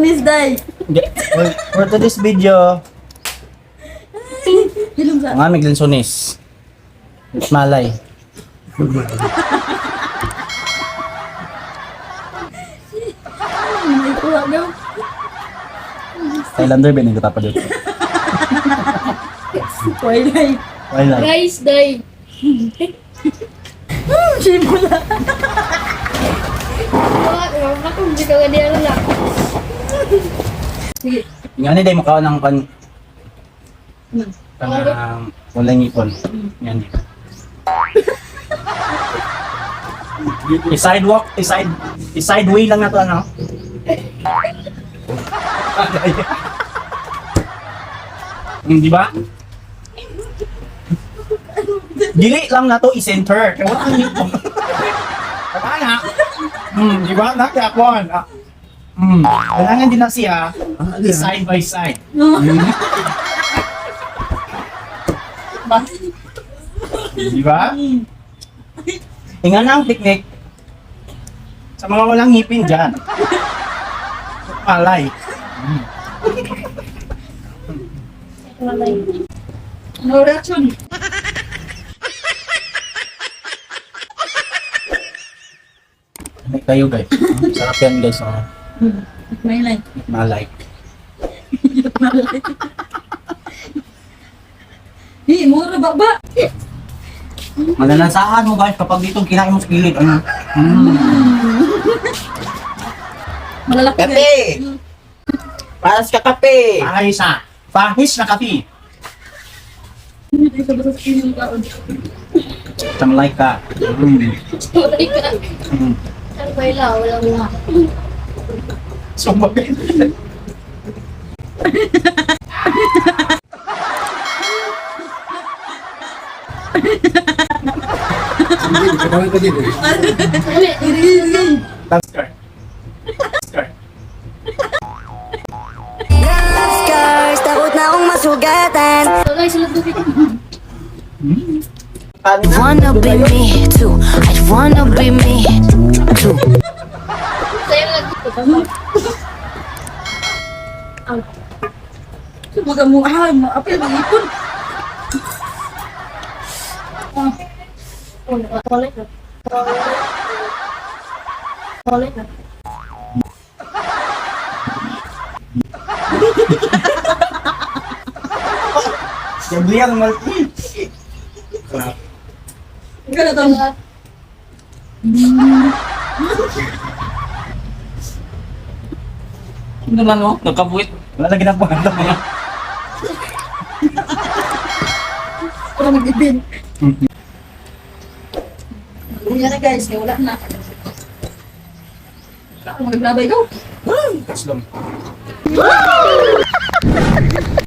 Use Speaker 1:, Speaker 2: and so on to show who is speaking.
Speaker 1: Lansones, day.
Speaker 2: Well, for today's video,
Speaker 1: Hilom sa.
Speaker 2: ang aming lansones. Malay.
Speaker 1: May kuha daw.
Speaker 2: Thailander ba yung pa dito?
Speaker 1: Twilight.
Speaker 2: Twilight.
Speaker 3: Guys, day.
Speaker 1: Simula.
Speaker 3: Wala, wala kung di ka nga na.
Speaker 1: Sige.
Speaker 2: Nga ni day mukha ng kan kanang walang ngipon. Yan. I-sidewalk, i-side, i-sideway lang na to ano. Di ba? Dili lang na to i-center. Kaya wala kang ngipon. Tama na. Di ba? Nakyapon. Ah. Kailangan din na siya side by side.
Speaker 1: No.
Speaker 2: Di ba? Ingan na ang technique sa mga walang ngipin dyan. Palay.
Speaker 1: No reaction.
Speaker 2: May kayo guys. Sarap yan guys. Oh.
Speaker 1: May like.
Speaker 2: Malay.
Speaker 1: Malay. Hi, mura ba ba?
Speaker 2: Malalasahan mo guys kapag dito kinain mo sa gilid. Ano?
Speaker 1: Malalaki
Speaker 4: Kape!
Speaker 1: guys.
Speaker 4: Paras ka kape!
Speaker 2: Pahis na. Pahis na kape.
Speaker 1: Hindi sa basta sa inyong kaon.
Speaker 2: Tamlay ka.
Speaker 3: Wala ka. Ang baila, walang nga.
Speaker 2: Sumabay.
Speaker 3: Uli.
Speaker 1: Sige.
Speaker 2: Scar. Scar.
Speaker 5: Love scars, takot na akong masugatan.
Speaker 3: Wala, sulod dito.
Speaker 5: Wanna be me too, I wanna be me too.
Speaker 3: Sa'yo lang.
Speaker 1: Sumaga mo, ah, maapil, mag-ipon. Ah,
Speaker 3: Wala na. Wala na.
Speaker 2: Gabi ang malti. Sarap.
Speaker 1: gano'n to.
Speaker 2: Ano naman mo? Nagkabuit. Wala lagi na po. Ano mo?
Speaker 1: Para mag-ibin. Uya na guys, kaya wala na. Wala akong maglabay ko.
Speaker 2: Slum.